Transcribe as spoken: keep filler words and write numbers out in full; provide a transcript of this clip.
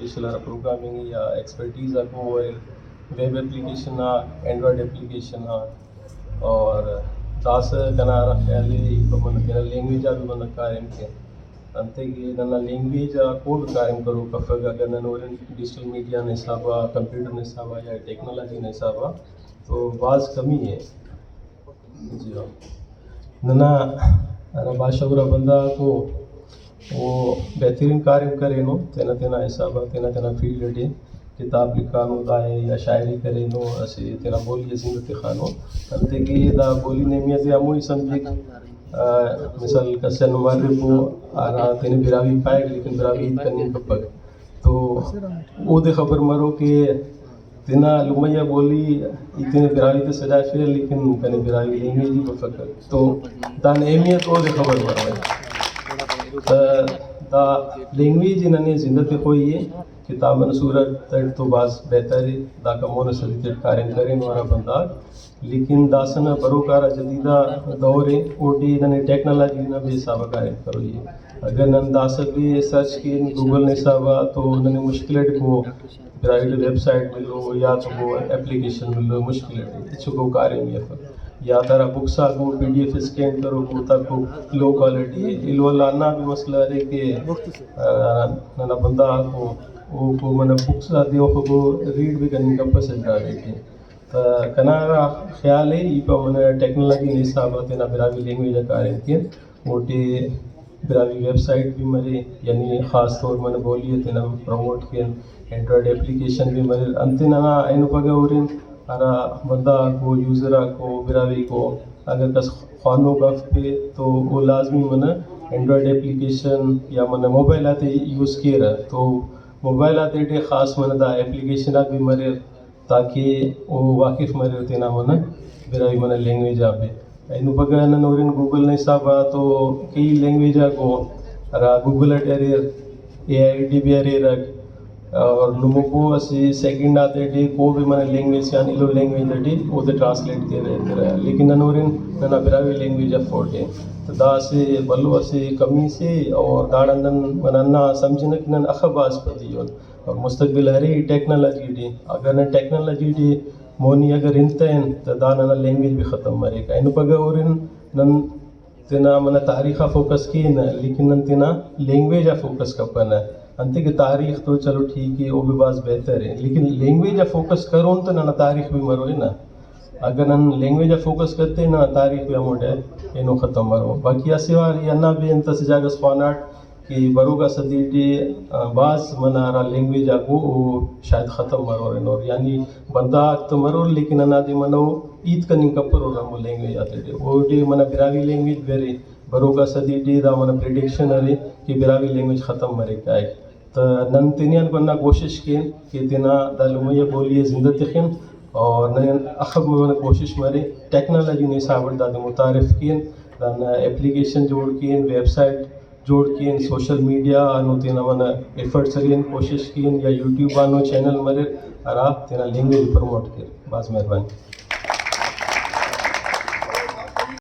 اسپیشل ہرا پروگرامنگ یا ایکسپرٹیز آکو اریر، ویب اپلیکیشن آ، اینڈرائڈ اپلیکیشن آ، اور داسہ کنا ہرا خیال ءِ، ای پاوہ نن تینا لینگویج آ بھی بندغ کاریم کے، انتئے کہ ننا لینگویج آ کوڈ کاریم کروک افک۔ اگر نن ہُرن ڈیجیٹل میڈیا نا حساب آ، کمپیوٹر نا حساب آ یا ٹیکنالوجی نا حساب آ، تو بھاز کمی ءِ۔ جی ہاں۔ ننا ہرا باشعور آ بندغ آکو، او بہترین کاریم کرینو، تینا تینا حساب آ، تینا تینا فیلڈ اٹی کتاب لکھانو دائے یا شاعری کرینو، اسہ تینا بولی ءِ زندہ تخانو، انتئے کہ دا بولی نا اہمیت ءِ ہموہی سمجھک۔ آ، مثال کس آن مر ءُ ہرا تینے براہوئی پائک، لیکن براہوئی ہیت کننگ کپک، تو اودے خبر مرو کہ تینا لمئی آ بولی ای تینے براہوئی تے سجائفیرہ، لیکن کنے براہوئی لینگویج ہی بفک، تو دانا اہمیت اودے خبر مروئے۔ تہ دا لینگویج ننے زندہ تخوئی ءِ، کتاب نا صورت اٹ تو بھاز بہتر ءِ، داکان مون آ صدی تیٹ کاریم کرینو ہرا بندغ، لیکن داسہ نا بروک آ ہرا جدیدہ دور ءِ، اوٹی ننے ٹیکنالوجی نا بے حساب آ کاریم کروئی ءِ۔ اگر نن داسہ بھی سرچ کین گوگل نا حساب آ، تو ننے مشکل اٹ کو براہوئی ٹی ویب سائٹ ملو یا تو کو اپلیکیشن ملو، مشکل اٹ ہچو کو کاریم افک۔ یا ترا بکس آکو پی ڈی ایف اسکین کروکو تاکو لو کوالٹی ءِ، ایلو ولدا ہندا بھی مسئلہ ارے کہ، آ، ننا بندغ آکو اوکو منہ بکس آتے اوخوکو ریڈ بھی کننگ کپسہ براہوئی ٹی۔ تہ کنا ہرا خیال ءِ، ای پاوہ منہ ٹیکنالوجی نا حساب آ تینا براہوئی لینگویج آ کاریم کین، اوٹی براہوئی ویب سائٹ بھی مرے، یعنی خاص طور منہ بولی ءِ تینا پروموٹ کین، اینڈرائڈ اپلیکیشن بھی مریر۔ انتے ننا اینو پگہ ہُرن ہرا بندغ آکو، یوزر آکو، براہوئی کو، اگر کس خوانوک افپے تو او لازمی منہ اینڈرائڈ اپلیکیشن یا منہ موبائل آتے یوز کیرہ، تو موبائل آتے ٹی خاص منہ دا اپلیکیشن آک بھی مریر، تاکہ او واقف مریر تینا منہ براہوئی منہ لینگویج آ بھی۔ اینو پگہ نن ہُرن گوگل نا حساب آ تو کئی لینگویج آکو ہرا گوگل اٹ اریر، اے آئی ٹی بھی اریرک، اور نمو کو اسہ سیکنڈ آتے ٹی کو بھی منہ لینگویج آن ایلو لینگویج اٹی اودے ٹرانسلیٹ کیرہ ایترہ، لیکن نن ہُرن ننا براہوئی لینگویج افوٹے۔ تو دا اسہ بھلو اسہ کمی سے، اور داڑان نن منہ ہندا سمجھنہ کہ نن اخہ بھاز پدی ان۔ اور مستقبل ارے ٹیکنالوجی ٹی، اگر نن ٹیکنالوجی ٹی مونی اگر ہنتئن تہ دا ننا لینگویج بھی ختم مریک۔ اینو پگہ ہُرن نن تینا منہ تاریخ آ فوکس کینہ، لیکن نن تینا لینگویج آ فوکس کپنہ۔ انتئے کہ تاریخ تو چلو ٹھیک ءِ، او بھی بھاز بہتر ءِ، لیکن لینگویج آ فوکس کرون تہ ننا تاریخ بھی مروئے نا۔ اگر نن لینگویج آ فوکس کرتے، ننا تاریخ بھی ہموٹائم اینو ختم مرو۔ باقی اسہ وار ای ہندا بھی انت اسہ جاگہ اس خواناٹ کہ بروکا صدی ٹی، آ، بھاز منہ ہرا لینگویج آکو او شاید ختم مرورینور، یعنی بندغ آک تہ مرور، لیکن ہندادے منہ او ہیت کننگ کپرور ہمو لینگویج آتیٹی۔ اوٹی منہ براہوئی لینگویج بھی ارے، بروکا صدی ٹی دا منہ پریڈکشن ارے کہ براہوئی لینگویج ختم مریک کائک۔ تہ نن تینے آن بھلا کوشش کین کہ تینا دا لمئی آ بولی ءِ زندہ تخن، اور نن اخہ منہ کوشش مرے ٹیکنالوجی نا حساب اٹ دادے متعارف کین، دانا اپلیکیشن جوڑ کین، ویب سائٹ جوڑ کین، سوشل میڈیا آنو تینا منہ ایفرٹس ارین، کوشش کین، یا یوٹیوب آنو چینل مریر ہرا تینا لینگویج پروموٹ کیر۔ بھاز مہربانی۔